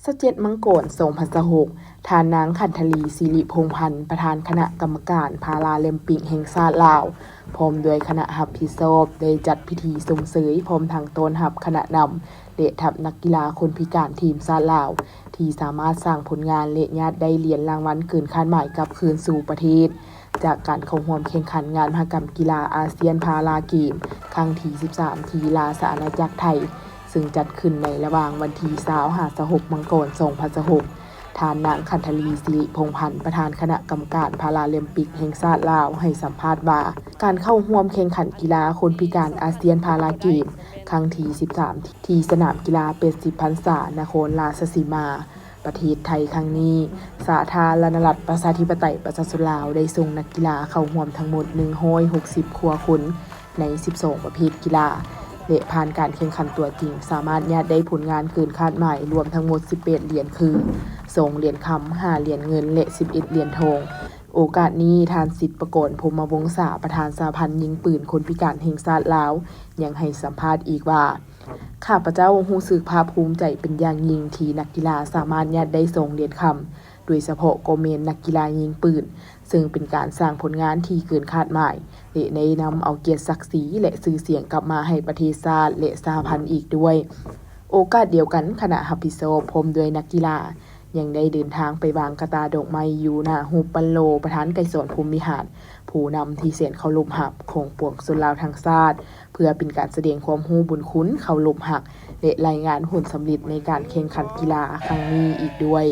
າວເຈັດ ມັງກອນ ສອງພັນຊາວຫົກ, ທ່ານນາງ ຂັນທະລີ ສິລິພົງພັນ ປະທານຄະນະກຳມະການພາລາລິມປິກແຫ່ງຊາດລາວ ພ້ອມດ້ວຍຄະນະຮັບຜິດຊອບ ໄດ້ຈັດພິທີຊົມເຊີຍ ພ້ອມທັງຕ້ອນຮັບຄະນະນຳ ແລະ ທັບນັກກິລາຄົນພິການທີມຊາດລາວ ທີ່ສາມາດສ້າງຜົນງານ ແລະ ຍາດໄດ້ຫຼຽນລາງວັນເກີນຄາດໝາຍກັບຄືນສູ່ປະເທດ ຈາກການເຂົ້າຮ່ວມແຂ່ງຂັນງານມະຫະກຳກິລາອາຊຽນພາລາເກມ ຄັ້ງທີ ສິບສາມ ທີ່ລາຊະອານາຈັກໄທ ເຊິ່ງຈັດຂຶ້ນໃນລະຫວ່າງວັນທີ ຊາວ ຫາ ຊາວຫົກ ມັງກອນ ສອງພັນຊາວຫົກ. ທ່ານນາງ ຂັນທະລີ ສິລິພົງພັນ ປະທານຄະນະກຳມະການພາລາລິມປິກແຫ່ງຊາດລາວ ໃຫ້ສຳພາດວ່າ ການເຂົ້າຮ່ວມແຂ່ງຂັນກິລາຄົນພິການອາຊຽນພາລາເກມ ຄັ້ງທີ ສິບສາມ ທີ່ສະໜາມກິລາ ແປດສິບ ພັນສາ ນະຄອນລາຊະສີມາ ປະເທດໄທຄັ້ງນີ້ ສາທາລະນະລັດ ປະຊາທິປະໄຕ ປະຊາຊົນລາວ ໄດ້ສົ່ງນັກກິລາເຂົ້າຮ່ວມທັງໝົດ ໜຶ່ງຮ້ອຍຫົກສິບ ກວ່າຄົນ ໃນ ສິບສອງ ປະເພດກິລາ ແລະ ຜ່ານການແຂ່ງຂັນຕົວຈິງ ສາມາດຍາດໄດ້ຜົນງານເກີນຄາດໝາຍ ລວມທັງໝົດ ສິບແປດ ຫຼຽນ ຄື ສອງ ຫຼຽນຄຳ, ຫ້າ ຫຼຽນເງິນ ແລະ ສິບເອັດ ຫຼຽນທອງ. ໂອກາດນີ້ ທ່ານ ສິດປະກອນ ພົມມະວົງສາ ປະທານສະຫະພັນຍິງປືນຄົນພິການແຫ່ງຊາດລາວ ຍັງໃຫ້ສຳພາດອີກວ່າ ຂ້າພະເຈົ້າຮູ້ສຶກພາກພູມໃຈເປັນຢ່າງຍິ່ງ ທີ່ນັກກິລາສາມາດຍາດໄດ້ ສອງ ຫຼຽນຄຳ, ໂດຍສະເພາະກໍແມ່ນນັກກິລາຍິງປືນ, ເຊິ່ງເປັນການສ້າງຜົນງານທີ່ເກີນຄາດໝາຍ ແລະ ໄດ້ນຳເອົາກຽດສັກສີ ແລະ ຊື່ສຽງກັບມາໃຫ້ປະເທດຊາດ ແລະ ສະຫະພັນອີກດ້ວຍ. ໂອກາດດຽວກັນ, ຄະນະຮັບຜິດຊອບ ພ້ອມດ້ວຍນັກກິລາ ຍັງໄດ້ເດີນທາງໄປວາງກະຕ່າດອກໄມ້ຢູ່ໜ້າຮູບປັ້ນຫຼໍ່ປະທານໄກສອນ ພົມວິຫານ, ຜູ້ນຳທີ່ແສນເຄົາລົບຮັບຂອງປວງຊົນລາວທັງຊາດ, ເພື່ອເປັນການສະແດງຄວາມຮູ້ບຸນຄຸນ, ເຄົາລົບຮັກ ແລະ ລາຍງານຜົນສຳເລັດໃນການແຂ່ງຂັນກິລາຄັ້ງນີ້ອີກດ້ວຍ.